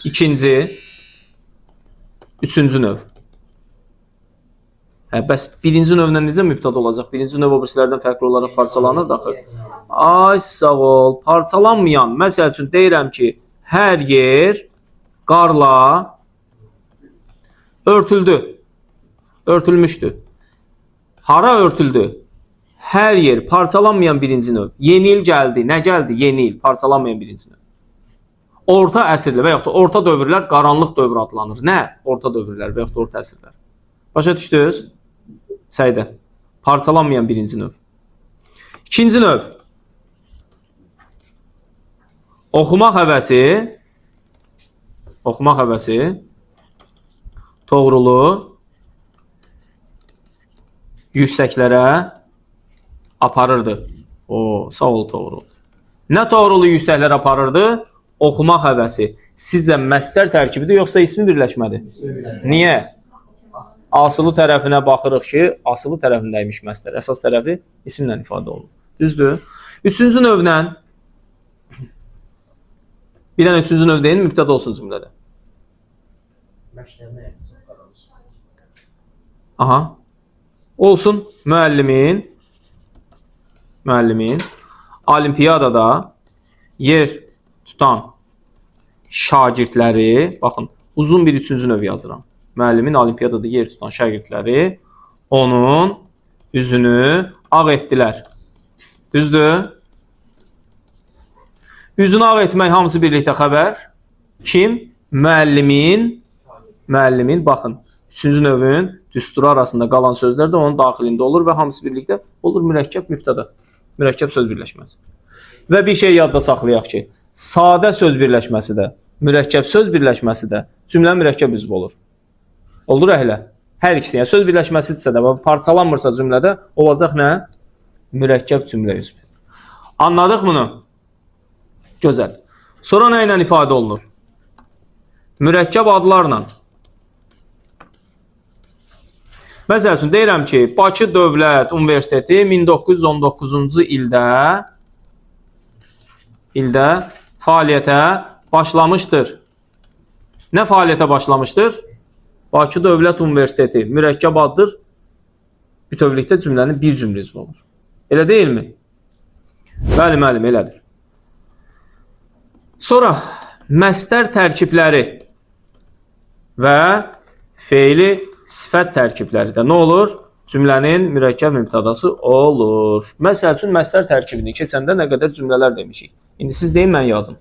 İkinci, üçüncü növ. Hə, bəs birinci növlə necə mübtəda olacaq? Birinci növ o birisilərdən fərqli olaraq parçalanır axı. Ay sağ ol, parçalanmayan. Məsəl üçün deyirəm ki, hər yer qarla örtüldü. Örtülmüşdü. Hara örtüldü? Hər yer parçalanmayan birinci növ. Yeni il gəldi. Nə gəldi? Yeni il. Parçalanmayan birinci növ. Orta əsrlər və yaxud da orta dövrlər qaranlıq dövr adlanır. Nə? Orta dövrlər və yaxud da orta əsrlər. Başa düşdünüz? Səidə. Parçalanmayan birinci növ. İkinci növ. Oxumaq həvəsi, oxumaq həvəsi Toğrulu yüksəklərə aparırdı. O, sağ ol Toğrul. Nə Toğrulu yüksəklərə aparırdı? Oxumaq həvəsi. Sizcə məstər tərkibidir yoxsa ismi birləşmədir? Niyə? Asılı tərəfinə baxırıq ki, asılı tərəfindəymiş məstər. Əsas tərəfi isimlə ifadə olunur. Düzdür? Üçüncü növlə bir dənə üçüncü növ deyin, mübtəda olsun cümlədə. Aha. Olsun müəllimin olimpiyadada yer tutan şagirdləri, baxın, uzun bir üçüncü növ yazıram. Müəllimin olimpiyadada yer tutan şagirdləri onun üzünü ağ etdilər. Düzdür? Üzünü ağ etmək hamısı birlikdə xəbər. Kim? Müəllimin, baxın, üçüncü növün düsturu arasında qalan sözlər də onun daxilində olur və hamısı birlikdə olur mürəkkəb mübtəda, mürəkkəb söz birləşməsi. Və bir şey yadda saxlayaq ki, sadə söz birləşməsi də, mürəkkəb söz birləşməsi də cümlənin mürəkkəb üzvü olur. Olur əhlə. Hər ikisi, yəni söz birləşməsidirsə də, parçalanmırsa cümlədə olacaq nə? Mürəkkəb cümlə üzvü. Anladıq bunu? Gözəl. Sonra nə ilə ifadə olunur? Mürəkkəb adlarla. Məsəl üçün, deyirəm ki, Bakı Dövlət Universiteti 1919-cu ildə fəaliyyətə başlamışdır. Nə fəaliyyətə başlamışdır? Bakı Dövlət Universiteti mürəkkəb addır. Bütövlükdə cümlənin bir cümlə üzvü olur. Elə deyilmi? Bəli, müəllim, elədir. Sonra məstər tərkibləri və feili sifət tərkibləri də nə olur? Cümlənin mürəkkəb mübtədası olur. Məsəl üçün, məstər tərkibini keçəndə nə qədər cümlələr demişik. İndi siz deyin, mən yazım.